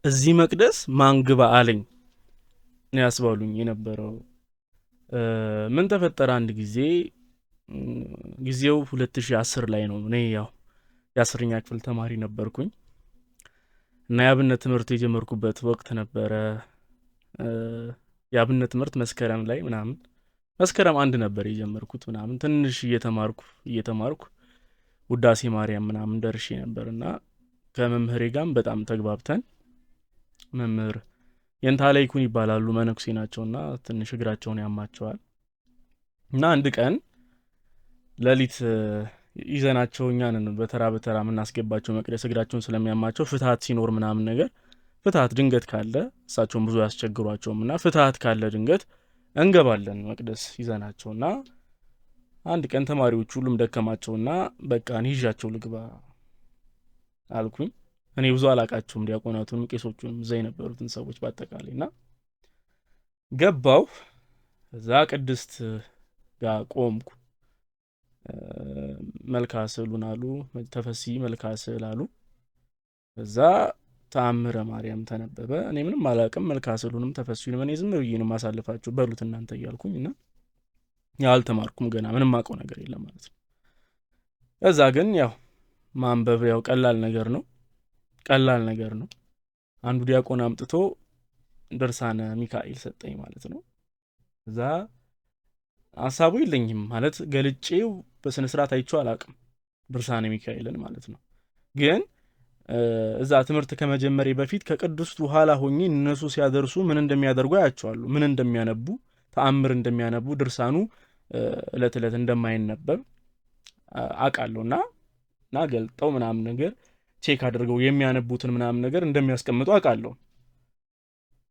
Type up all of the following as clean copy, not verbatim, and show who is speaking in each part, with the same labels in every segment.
Speaker 1: እዚህ መቅደስ ማን ግባ አለኝ ነው ያስባሉኝ የነበረው። ምን ተፈጠረ? አንድ ጊዜ፣ ጊዜው 2010 ላይ ነው። እኔ ያው የ10ኛ ክፍል ተማሪ ነበርኩኝ እና የአብነት ትምህርት የጀመርኩበት ወቅት ነበረ። የአብነት ትምህርት መስከረም ላይ ምናምን፣ መስከረም 1 ነበር የጀመርኩት ምናምን። ትንሽ እየተማርኩ እየተማርኩ ውዳሴ ማርያም ምናምን ደርሼ ነበር እና ከመምህሬ ጋርም በጣም ተግባብተን፣ መምህር የንታ ላይኩን ይባላሉ፣ መነኩሴ ናቸውና ትንሽ እግራቸውን ያማቸዋል። እና አንድ ቀን ሌሊት ይዘናቸው እኛንን በተራ በተራ የምናስገባቸው መቅደስ፣ እግራቸውን ስለሚያማቸው ፍትሀት ሲኖር ምናምን ነገር፣ ፍትሀት ድንገት ካለ እሳቸውን ብዙ አያስቸግሯቸውም እና ፍትሀት ካለ ድንገት እንገባለን መቅደስ ይዘናቸውና አንድ ቀን ተማሪዎች ሁሉም ደከማቸውና በቃ እኔ ይዣቸው ልግባ አልኩኝ። እኔ ብዙ አላቃቸውም ዲያቆናቱንም ቄሶቹንም እዛ የነበሩትን ሰዎች በአጠቃላይ። እና ገባው፣ እዛ ቅድስት ጋር ቆምኩ። መልካ ስዕሉን አሉ፣ ተፈሲ መልካ ስዕል አሉ። እዛ ተአምረ ማርያም ተነበበ። እኔ ምንም አላቅም፣ መልካ ስዕሉንም ተፈሲውንም እኔ ዝም ብዬ ነው የማሳልፋቸው፣ በሉት እናንተ እያልኩኝ። እና ያው አልተማርኩም ገና፣ ምንም አውቀው ነገር የለም ማለት ነው። ከዛ ግን ያው ማንበብ ያው ቀላል ነገር ነው፣ ቀላል ነገር ነው። አንዱ ዲያቆን አምጥቶ ድርሳነ ሚካኤል ሰጠኝ ማለት ነው። እዛ ሀሳቡ የለኝም ማለት ገልጬው በስነ ስርዓት አይቼው አላቅም ድርሳነ ሚካኤልን ማለት ነው። ግን እዛ ትምህርት ከመጀመሬ በፊት ከቅድስቱ ኋላ ሆኜ እነሱ ሲያደርሱ ምን እንደሚያደርጉ አያቸዋለሁ። ምን እንደሚያነቡ፣ ተአምር እንደሚያነቡ፣ ድርሳኑ እለት እለት እንደማይነበብ አውቃለሁ። እና ገልጠው ምናምን ነገር check አድርገው የሚያነቡትን ምናምን ነገር እንደሚያስቀምጡ አውቃለሁ።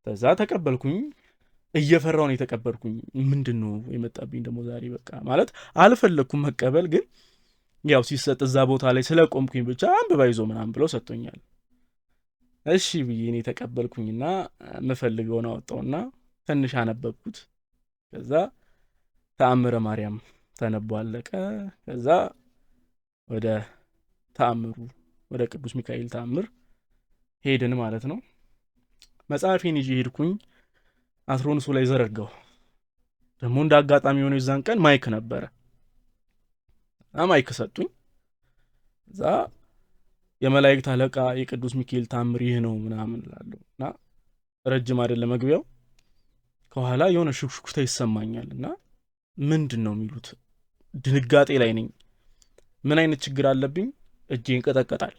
Speaker 1: ከዛ ተቀበልኩኝ። እየፈራሁ ነው የተቀበልኩኝ። ምንድን ነው የመጣብኝ ደግሞ ዛሬ? በቃ ማለት አልፈለግኩም መቀበል፣ ግን ያው ሲሰጥ እዛ ቦታ ላይ ስለቆምኩኝ ብቻ አንብባ ይዞ ምናምን ብለው ሰጥቶኛል። እሺ ብዬ እኔ ተቀበልኩኝና የምፈልገውን አወጣውና ትንሽ አነበብኩት። ከዛ ተአምረ ማርያም ተነቦ አለቀ። ከዛ ወደ ተአምሩ፣ ወደ ቅዱስ ሚካኤል ተአምር ሄድን ማለት ነው። መጽሐፌን ይዤ ሄድኩኝ። አትሮንሱ ላይ ዘረጋው። ደግሞ እንደ አጋጣሚ የሆነ የዛን ቀን mic ነበረ። Mic ሰጡኝ። እዛ የመላእክት አለቃ የቅዱስ ሚካኤል ተአምር ይህ ነው ምናምን እላለሁ እና ረጅም አይደለም መግቢያው። ከኋላ የሆነ ሹክሹክታ ይሰማኛል እና ምንድን ነው የሚሉት? ድንጋጤ ላይ ነኝ። ምን አይነት ችግር አለብኝ? እጄ ይንቀጠቀጣል።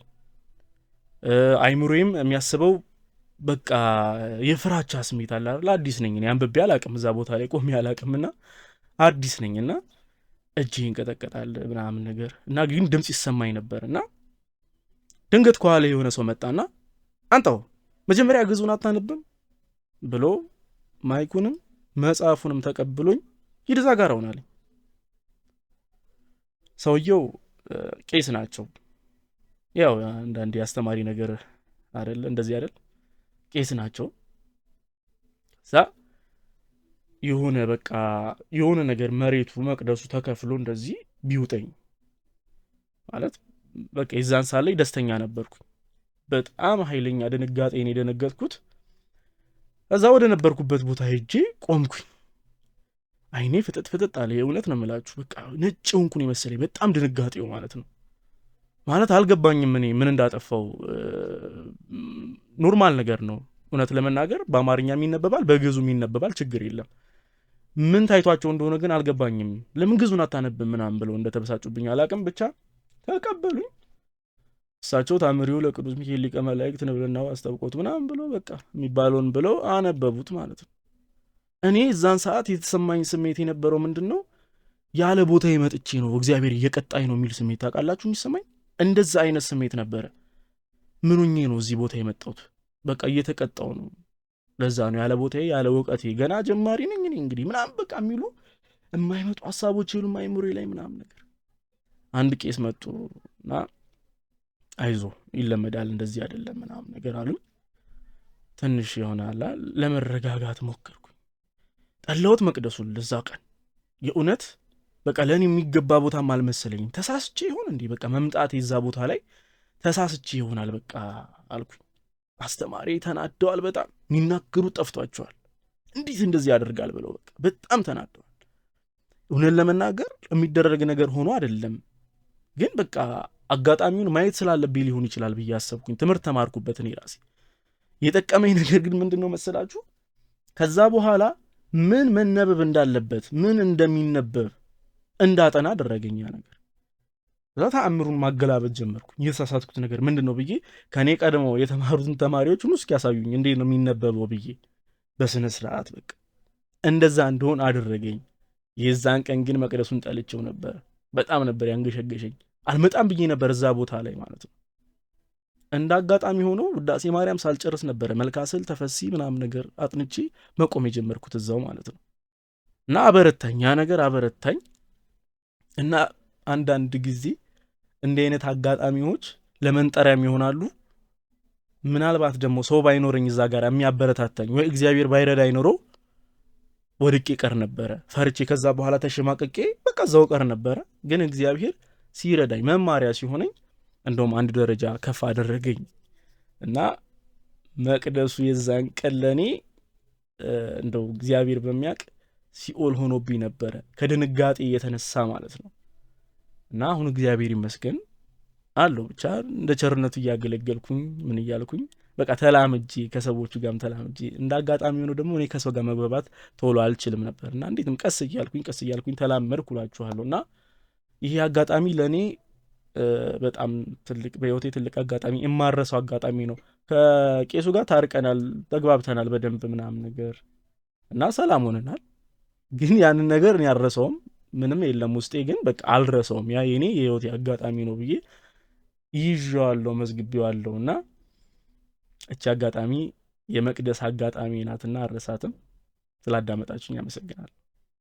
Speaker 1: አይምሮዬም የሚያስበው በቃ የፍራቻ ስሜት አለ አይደል? አዲስ ነኝ እኔ፣ አንብቤ አላቅም፣ እዛ ቦታ ላይ ቆሜ አላቅም እና አዲስ ነኝ እና እጄ ይንቀጠቀጣል ምናምን ነገር። እና ግን ድምፅ ይሰማኝ ነበር እና ድንገት ከኋላ የሆነ ሰው መጣና አንተው መጀመሪያ ግዕዙን አታነብም ብሎ mic ኡንም መጽሐፉንም ተቀብሎኝ ሂድ እዛ ጋር ሆናለኝ። ሰውየው ቄስ ናቸው። ያው አንዳንዴ አስተማሪ ነገር አይደል እንደዚህ አይደል? ቄስ ናቸው። እዛ የሆነ በቃ የሆነ ነገር መሬቱ መቅደሱ ተከፍሎ እንደዚህ ቢውጠኝ ማለት በቃ የዛን ሰዓት ላይ ደስተኛ ነበርኩ። በጣም ኃይለኛ ድንጋጤ ነው የደነገጥኩት። ከዛ ወደ ነበርኩበት ቦታ ሄጄ ቆምኩኝ። አይኔ ፍጥጥ ፍጥጥ አለ። የእውነት ነው የምላችሁ። በቃ ነጭ ሆንኩን የመሰለኝ በጣም ድንጋጤው ማለት ነው። ማለት አልገባኝም እኔ ምን እንዳጠፋው። Normal ነገር ነው እውነት ለመናገር፣ በአማርኛም ይነበባል፣ በግዕዙም ይነበባል፣ ችግር የለም። ምን ታይቷቸው እንደሆነ ግን አልገባኝም። ለምን ግዕዙን አታነብም ምናምን ብለው እንደተበሳጩብኝ አላቅም። ብቻ ተቀበሉኝ። እሳቸው ታምሪው ለቅዱስ ሚካኤል ሊቀ መላእክት ንብልናው አስታውቆት ምናምን ብሎ በቃ የሚባለውን ብለው አነበቡት ማለት ነው። እኔ እዛን ሰዓት የተሰማኝ ስሜት የነበረው ምንድን ነው? ያለ ቦታ መጥቼ ነው፣ እግዚአብሔር እየቀጣኝ ነው የሚል ስሜት ታውቃላችሁ የሚሰማኝ? እንደዛ አይነት ስሜት ነበረ። ምን ሆኜ ነው እዚህ ቦታ የመጣሁት? በቃ እየተቀጣው ነው። ለዛ ነው ያለ ቦታዬ ያለ እውቀቴ፣ ገና ጀማሪ ነኝ እኔ እንግዲህ ምናምን በቃ የሚሉ የማይመጡ ሀሳቦች የሉም አይምሮዬ ላይ ምናምን ነገር። አንድ ቄስ መጡ እና አይዞ ይለመዳል፣ እንደዚህ አይደለም ምናምን ነገር አሉኝ። ትንሽ ይሆናል ለመረጋጋት ሞከርኩኝ። ጠላሁት መቅደሱን ለዛ ቀን። የእውነት በቃ ለእኔ የሚገባ ቦታም አልመሰለኝም። ተሳስቼ ይሆን እንዲህ በቃ መምጣት የዛ ቦታ ላይ ተሳስቼ ይሆናል በቃ አልኩኝ። አስተማሪ ተናደዋል። በጣም የሚናገሩት ጠፍቷቸዋል። እንዴት እንደዚህ ያደርጋል ብለው በቃ በጣም ተናደዋል። እውነት ለመናገር የሚደረግ ነገር ሆኖ አይደለም፣ ግን በቃ አጋጣሚውን ማየት ስላለብኝ ሊሆን ይችላል ብዬ አሰብኩኝ። ትምህርት ተማርኩበት እኔ ራሴ። የጠቀመኝ ነገር ግን ምንድን ነው መሰላችሁ? ከዛ በኋላ ምን መነበብ እንዳለበት፣ ምን እንደሚነበብ እንዳጠና አደረገኝ ያ ነገር። ከዛ ተአምሩን ማገላበጥ ጀመርኩኝ። የተሳሳትኩት ነገር ምንድን ነው ብዬ ከእኔ ቀድመው የተማሩትን ተማሪዎች ሁሉ እስኪያሳዩኝ እንዴት ነው የሚነበበው ብዬ በስነ ስርዓት በቃ እንደዛ እንደሆን አደረገኝ። የዛን ቀን ግን መቅደሱን ጠልቼው ነበር። በጣም ነበር ያንገሸገሸኝ። አልመጣም ብዬ ነበር እዛ ቦታ ላይ ማለት ነው። እንደ አጋጣሚ ሆኖ ውዳሴ ማርያም ሳልጨርስ ነበረ መልክአ ስዕል ተፈሲ ምናምን ነገር አጥንቼ መቆም የጀመርኩት እዛው ማለት ነው። እና አበረታኝ፣ ያ ነገር አበረታኝ። እና አንዳንድ ጊዜ እንዲህ አይነት አጋጣሚዎች ለመንጠሪያም ይሆናሉ። ምናልባት ደግሞ ሰው ባይኖረኝ እዛ ጋር የሚያበረታታኝ ወይ እግዚአብሔር ባይረዳኝ ኖሮ ወድቄ ቀር ነበረ፣ ፈርቼ ከዛ በኋላ ተሸማቅቄ በቃ እዛው ቀር ነበረ። ግን እግዚአብሔር ሲረዳኝ መማሪያ ሲሆነኝ እንደውም አንድ ደረጃ ከፍ አደረገኝ። እና መቅደሱ የዛን ቀን ለእኔ እንደው እግዚአብሔር በሚያውቅ ሲኦል ሆኖብኝ ነበረ፣ ከድንጋጤ የተነሳ ማለት ነው። እና አሁን እግዚአብሔር ይመስገን አለው፣ ብቻ እንደ ቸርነቱ እያገለገልኩኝ ምን እያልኩኝ በቃ ተላምጄ፣ ከሰዎቹ ጋርም ተላምጄ፣ እንደ አጋጣሚ ሆኖ ደግሞ እኔ ከሰው ጋር መግባባት ቶሎ አልችልም ነበር እና እንዴትም ቀስ እያልኩኝ ቀስ እያልኩኝ ተላመድኩ እላችኋለሁ። እና ይሄ አጋጣሚ ለእኔ በጣም ትልቅ፣ በህይወቴ ትልቅ አጋጣሚ፣ የማረሰው አጋጣሚ ነው። ከቄሱ ጋር ታርቀናል፣ ተግባብተናል በደንብ ምናምን ነገር እና ሰላም ሆነናል። ግን ያንን ነገር እኔ አልረሳውም፣ ምንም የለም ውስጤ ግን በቃ አልረሳውም። ያ የኔ የህይወቴ አጋጣሚ ነው ብዬ ይዤዋለሁ፣ መዝግቤዋለሁ። እና እቺ አጋጣሚ የመቅደስ አጋጣሚ ናትና አልረሳትም። ስላዳመጣችሁኝ አመሰግናለሁ።